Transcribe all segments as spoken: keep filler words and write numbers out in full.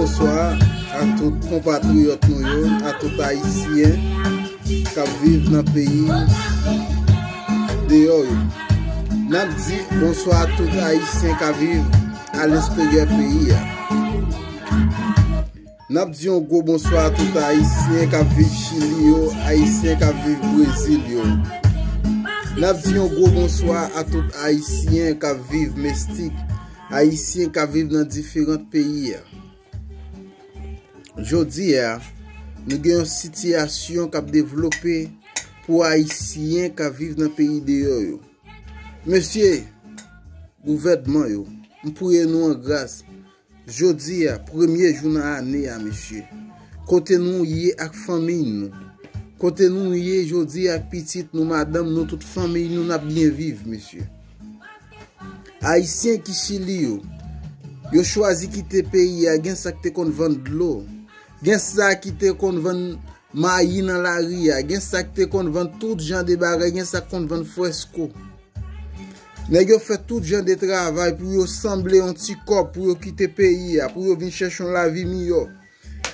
Bonswa a tout konpatriyòt nou yo, a tout Ayisyen k ap viv nan peyi deyò yo. N ap di bonswa a tout Ayisyen k ap viv alensteryè peyi a. N ap di yon gwo bonswa a tout Ayisyen k ap viv Chili yo, Ayisyen k ap viv Brezil yo. N ap di yon gwo bonswa a tout Ayisyen k ap viv Mestik, Ayisyen k ap viv nan diferan peyi a. Jodi a, nou gen yon sitiyasyon k ap devlope pou Ayisyen k ap viv nan peyi deyò yo. Mesye, gouvènman yo, m priye nou an gras. Jodi a, premye jou nan ane a, mesye. Kote nou ye ak fanmi nou. Kote nou ye jodi a ak pitit nou, madanm nou, tout fanmi nou, n ap byen viv, mesye. Ayisyen ki Chili yo, yo chwazi kite peyi a, gen sa k te konn vann dlo, gen sa ki te konn vann mayi nan lari a, gen sa k te konn vann tout jan de bagay, gen sa k konn vann frèsko. Nèg yo fè tout jan de travay pou yo sanble yon ti kòb, pou yo kite peyi a, pou yo vin chèche yon lavi miyò.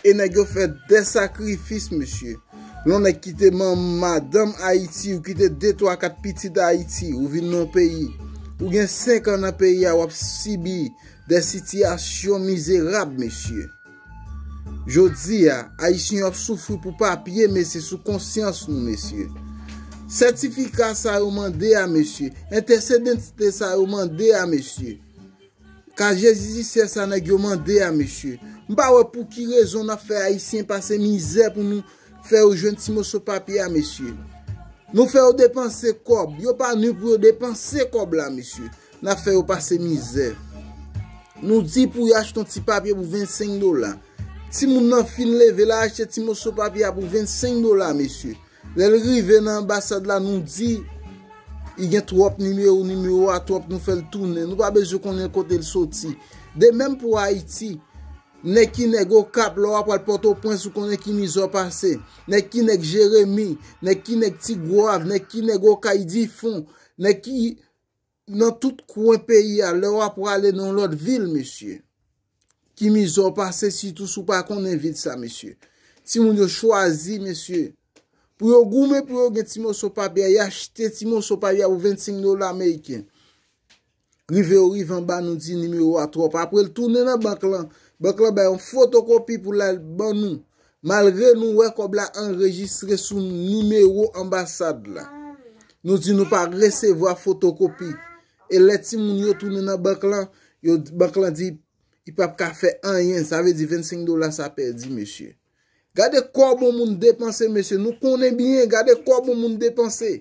E nèg yo fè de sakrifis, mesye. Lè yon nèg kite man-, madanm Ayiti, ou kite de, twa, kat pitit Ayiti, ou vin nan yon peyi. Ou gen senk an nan peyi a, w ap sibi de sitiyasyon mizerab, mesye. Jodi a, Ayisyen yo ap soufri pou papye, mesye, sou konsyans nou, mesye. Sètifika sa yo mande a, mesye. Entèsedente sa yo mande a, mesye. Kazye jidisyè sa nèg yo mande a, mesye. M pa wè pou ki rezon n ap fè Ayisyen pase mizè pou nou fè yo jwenn ti moso papye a, mesye. Nou fè yo depanse kòb. Yo pa nou pou yo depanse kòb la, mesye. N ap fè yo pase mizè. Nou di pou yo achte yon ti papye pou vennsenk dola. Timoun nan fin leve la, achte ti moso papye a pou vennsenk dola, mesye. Lè l rive nan anbasad la, nou di, li gen twòp nimewo, nimewo a twòp, nou fè l tounen. Nou pa bezwen konnen kote l soti. De menm pou Ayiti, nèg ki nèg Okap, lè w ap pral Pòtoprens, ou konnen ki mizè w pase. Nèg ki nèg Jeremi, nèg ki nèg Tigwav, nèg ki nèg Okay Difon, nèg ki nan tout kwen peyi a, lè w ap prale nan yon lòt vil, mesye. Ki mizè w pase, sitou si w pa konnen vil sa, mesye. Timoun yo chwazi, mesye. Pou yo goumen, pou yo gen ti moso papye a, y achte ti moso papye a pou vennsenk dola ameriken. Rive yo rive anba, nou di nimewo a twòp. Apre l tounen nan bank lan, bank lan bay yon fotokopi pou l al ban nou. Malgre nou wè kòb la anrejistre sou nimewo anbasad la. Nou di nou pa resevwa fotokopi. E lè timoun yo tounen nan bank lan, yo, bank lan di, li p ap ka fè anyen. Sa vle di vennsenk dola sa pèdi, mesye. Gade kòb yon moun depanse, mesye. Nou konnen byen, gade kòb yon moun depanse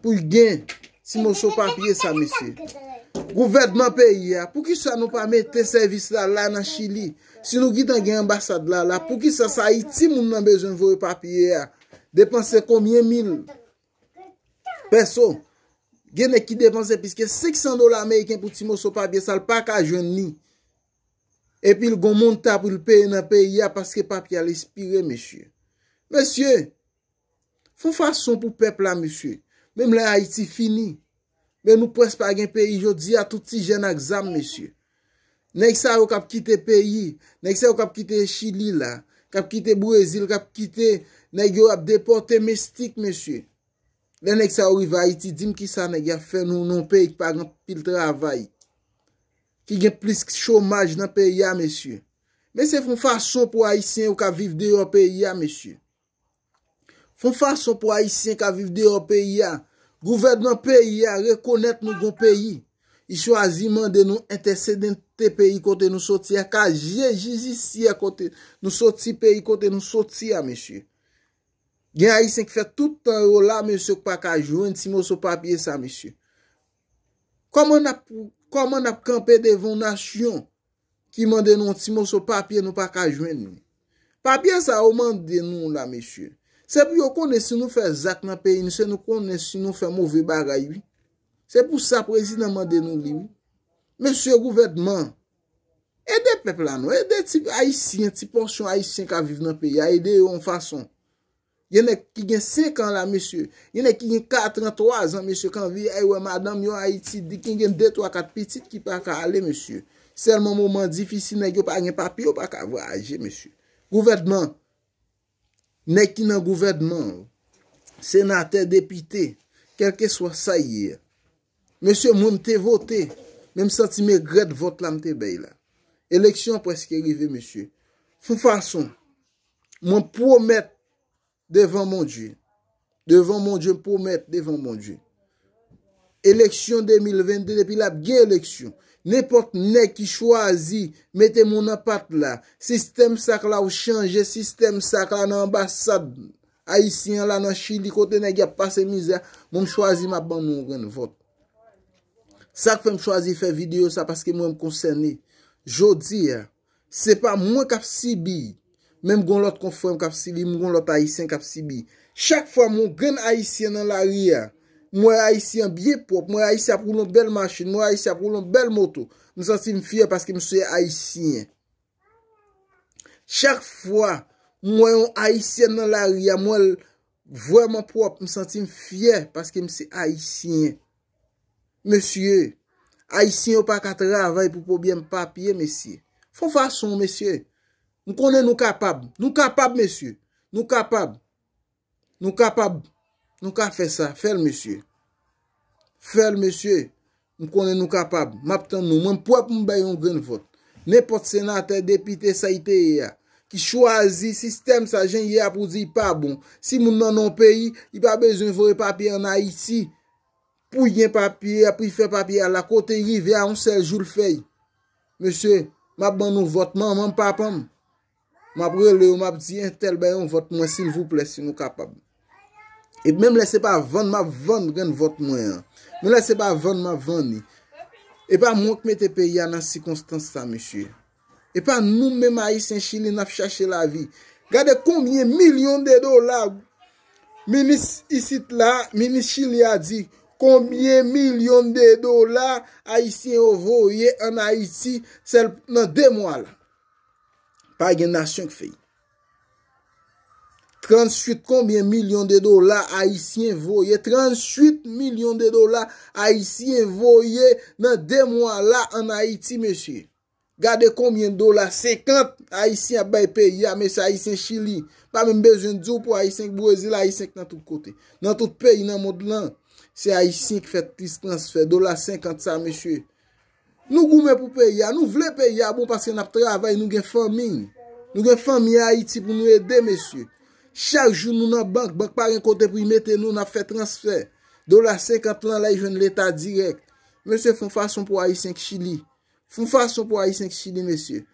pou l gen ti moso papye sa, mesye. Gouvènman peyi a, poukisa nou pa mete sèvis la la nan Chili? Si nou gentan gen anbasad la la, poukisa se Ayiti moun nan bezwen voye papye a? Depanse konbyen mil pèso? Gen nèg ki depanse plis ke senk san dola ameriken pou ti moso papye sa, l pa ka jwenn li. Epi l gon monta pou l peye nan peyi a paske papye a l espire, mesye. Mesye, fè yon fason pou pèp la, mesye. Menm lè Ayiti fini, men nou prèske pa gen peyi jodi a, tout ti jèn ak zam, mesye. Nèg sa yo k ap kite peyi, nèg sa yo k ap kite Chili la, k ap kite Brezil, k ap kite, nèg yo ap depòte mestik, mesye. Lè nèg sa yo rive Ayiti, di m kisa nèg y ap fè nou nan yon peyi ki pa gen anpil travay, ki gen plis chomaj nan peyi a, mesye. Mesye, fè yon fason pou Ayisyen yo ka viv deyò peyi a, mesye. Fè yon fason pou Ayisyen ka viv deyò peyi a. Gouvènman peyi a rekonèt nou gon peyi. Li chwazi mande nou entèsedente peyi kote nou soti a, kazye jidisyè kote nou soti, peyi kote nou soti a, mesye. Gen Ayisyen k fè tout tan yo la, mesye, k pa ka jwenn ti moso papye sa, mesye. Kòman n ap, kòman n ap kanpe devan yon nasyon ki mande nou yon ti moso papye, nou pa ka jwenn li? Papye sa yo mande nou la, mesye, se pou yo konnen si nou fè zak nan peyi nou, se nou konnen si nou fè move bagay, wi. Se pou sa prezidan mande nou li, wi. Mesye gouvènman, ede pèp la non, ede ti Ayisyen, ti pòsyon Ayisyen k ap viv nan peyi a, ede yo yon fason. Gen nèg ki gen senk an la, mesye. Gen nèg ki gen katran, twazan, mesye, k anvi al wè madanm yo Ayiti, di ki gen de, twa, kat pitit ki pa ka ale, mesye. Sèlman moman difisil, nèg yo pa gen papye, yo pa ka vwayaje, mesye. Gouvènman, nèg ki nan gouvènman, senatè, depite, kèlkeswa sa y ye. Mesye, mwen m te vote, men m santi m regrèt vòt la m te bay la. Eleksyon an prèske rive, mesye. Fon fason, mwen pwomèt devan Bondye. Devan Bondye, m pwomèt devan Bondye. Eleksyon de mil vennde, depi l ap gen eleksyon, nenpòt nèg ki chwazi mete moun nan pat la, sistèm sak la ou chanje, sistèm sak la nan anbasad ayisyen an la nan Chili, kote nèg y ap pase mizè, mwen m chwazi m ap ban nou yon grenn vòt. Sa k fè m chwazi fè videyo sa, paske mwen m konsène. Jodi a, se pa mwen k ap sibi, men m gon lòt konfrè m k ap sibi, m gon lòt ayisyen k ap sibi. Chak fwa m wè yon grenn ayisyen nan lari a, m wè ayisyen an byen pwòp, m wè ayisyen ap woule yon bèl machin, m wè ayisyen ap woule yon bèl moto, m santi m fyè paske m se ayisyen. Chak fwa m wè yon ayisyen nan lari a, m wè l vrèman pwòp, m santi m fyè paske m se ayisyen. Mesye, ayisyen yo pa ka travay pou pwoblèm papye, mesye. Fon fason, mesye. M konnen nou kapab. Nou kapab, mesye. Nou kapab. Nou kapab. Nou ka fè sa. Fè l, mesye. Fè l, mesye. M konnen nou kapab. M ap tann nou. Mwen, m pwòp m bay yon grenn vòt. Nenpòt senatè, depite, sa y te ye a, ki chwazi sistèm sa jan y ye a pou di y pa bon. Si moun nan nan yon peyi, li pa bezwen voye papye ann Ayiti pou y gen papye a, pou y fè papye a la. Kote y rive a, yon sèl jou l fè y. Mesye, m ap ban nou vòt manman m, papa m. M ap rele yo, m ap di, entèl, bay yon vòt mwen, silvouplè, si nou kapab. E menm lè se pa vann, m ap vann grenn vòt mwen an. Menm lè se pa vann, m ap vann li. E pa mwen k mete peyi a nan sikonstans sa, mesye. E pa nou menm Ayisyen Chili n ap chache lavi. Gade konbyen milyon de dola minis isit la, minis Chili a di, konbyen milyon de dola Ayisyen yo voye ann Ayiti sèl nan de mwa la. Pa gen nasyon k fè y. Tranntuit konbyen milyon de dola Ayisyen voye? Tranntuit milyon de dola Ayisyen voye nan de mwa la ann Ayiti, mesye. Gade konbyen dola senkant Ayisyen ap bay peyi a, mesye, Ayisyen Chili. Pa menm bezwen di w pou Ayisyen k Brezil, Ayisyen k nan tout kote. Nan tout peyi nan mond lan, se Ayisyen k fè plis transfè. Dola senkant sa, mesye. Nou goumen pou peyi a, nou vle peyi a bon paske n ap travay, nou gen fanmi. Nou gen fanmi Ayiti pou nou ede, mesye. Chak jou nou nan bank, bank pa gen kote pou y mete nou, n ap fè transfè. Dola senkant lan la, y jwenn Leta dirèk. Mesye, fon fason pou Ayisyen k Chili. Fon fason pou Ayisyen k Chili, mesye.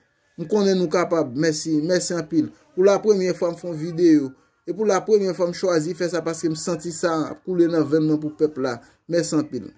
M konnen nou kapab. Mèsi, mèsi anpil. Pou la premyè fwa m fè yon videyo. E pou la premyè fwa m chwazi fè sa paske m santi sa ap koule nan venn mwen pou pèp la. Mèsi anpil.